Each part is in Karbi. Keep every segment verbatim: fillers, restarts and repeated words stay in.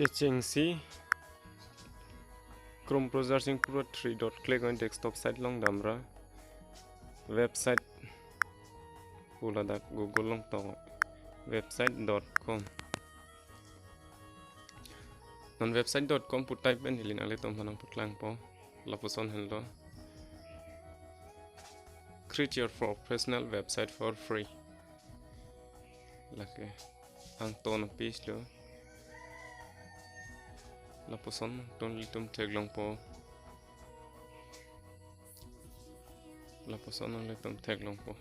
Kechengsi Chrome browser chingpura three dot click on desktop site along damra website pu ladak Google along tong website dot com. Non website dot com pu type pen neli nanglitum aphan nangpaklangpo. Lapuson henlo. Create your professional website for free. Lake angton page lo. Lapuson ton ilitum theklongpo. Lapuson nanglitum theklongpo.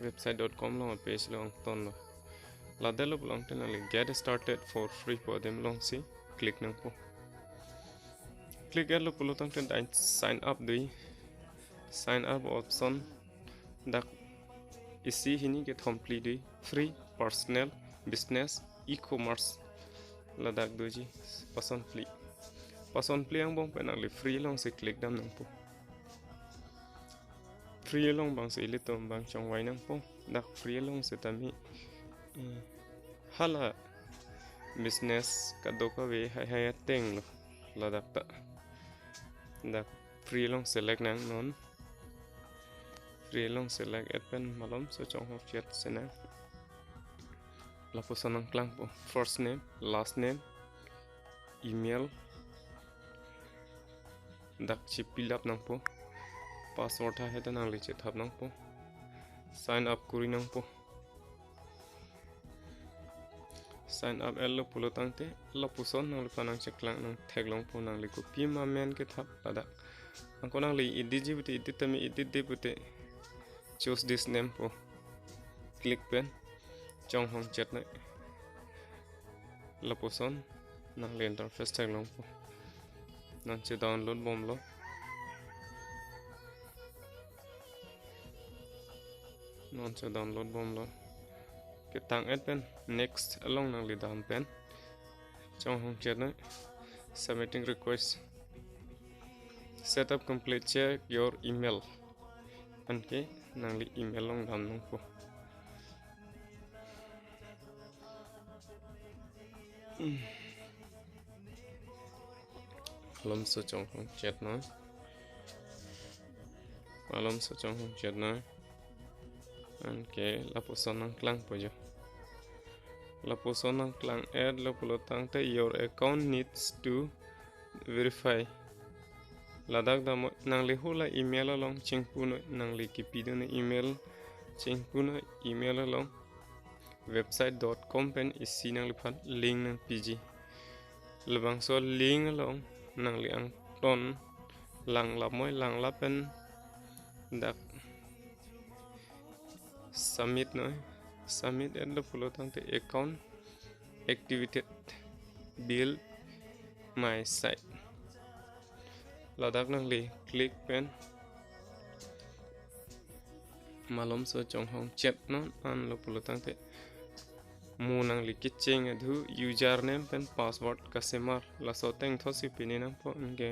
Website dot com along page lo angtonlo. Ladak lo pulo tangte nangli get started for free pu adim alongsi click nangpo. Click etlo pulo tangte dai sign up dui. Sign up option dak isi hini kethom phli dui. Free, personal, business, e-commerce. Ladak doji pason phli. Pason phli angbong pen nangli free alongsi click dam nangpo. Free along abangsi ilitum abang chongvai nangpo. Dak free along setame, eh, hala business kadokave haihai ateng lo ladak ta. Dak free along select nang non. Free along select et pen malomso chonghong chet si nang. Lapuson nangklangpo. First name, last name, email. Dak si fill up nangpo. Password ha heta nangli chethap nangpo. Sign up kuri nangpo. Sign up etlo pulo tangte lapuson nangliphan nangcheklang nangtheklongpo nangli kopima amen kethap ladak. Anke nangli editji pute edit tame edit de pute choose this name pu click pen chonghong chet noi. Lapuson nangli interface theklongpo. Non si download bomlo. Non si download bomlo. Ketang et pen next along nangli dam pen chonghong chet noi. Submitting request. Setup complete, check your email. Anke nangli email along dam nangpo. Malomso chonghong chet noi. Malomso chonghong chet noi. Anke lapuson nangklangpo jo. Lapuson nangklang etlo pulo tangte your account needs to verify. Ladak dam noi nangli hula email along chingpu noi nangli kipidun email chingpu noi email along website dot com pen isi nangliphan link nangpiji. Labangso link along nangli angton langlap moi langlap pen dak submit noi. Submit etlo pulo tangte account activated, build my site. Ladak nangli click pen malomso chonghong chet non anlo pulo tangte mo nangli kecheng adhu username pen password kasemar laso ateng thotsi pini nangpo anke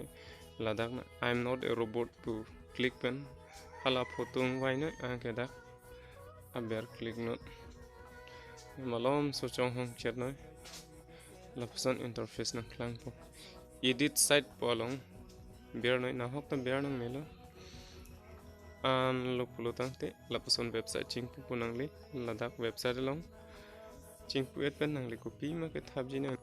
ladak na I'm not a robot pu click pen hala photo ingvai noi anke dak aber click non. Malomso chonghong chet noi. Lapuson interface nangklangpo. Edit site pu along ber noi nahok ta ber nangmelo. Anlo pulo tangte lapuson website chingpu pu nangli ladak website along chingpu et pen nangli kopima kethapji nang.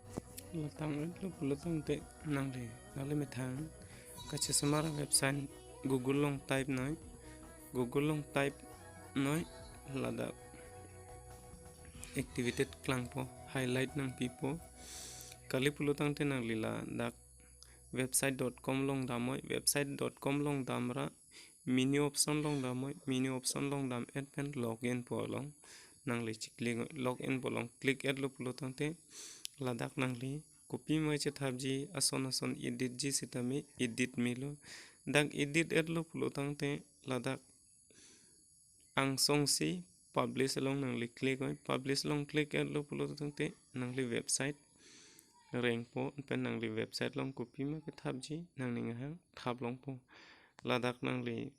Latang etlo pulo tangte nangli nangli methang kachesemar website Google along type noi. Google along type noi ladak activated klangpo highlight nangpipo. Kali pulo tangte nangli ladak website dot com along dam noi. Website dot com along damra menu option along dam noi. Menu option along dam et pen login pu along nangli checlick noi. Login pu along click etlo pulo tangte ladak nangli kopima chethapji ason ason editji setame edit melo. Dak edit etlo pulo tangte ladak angsongsi publish along nangli click noi. Publish along click etlo pulo tangte nangli website rengpo pen nangli website along kopima kethapji nangning ahang thap longpo. Ladak nangli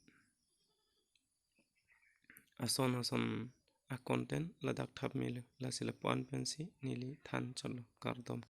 ason ason a-content ladak thap melo. Lasi lapu-an pensi neli than chotlo, kardom.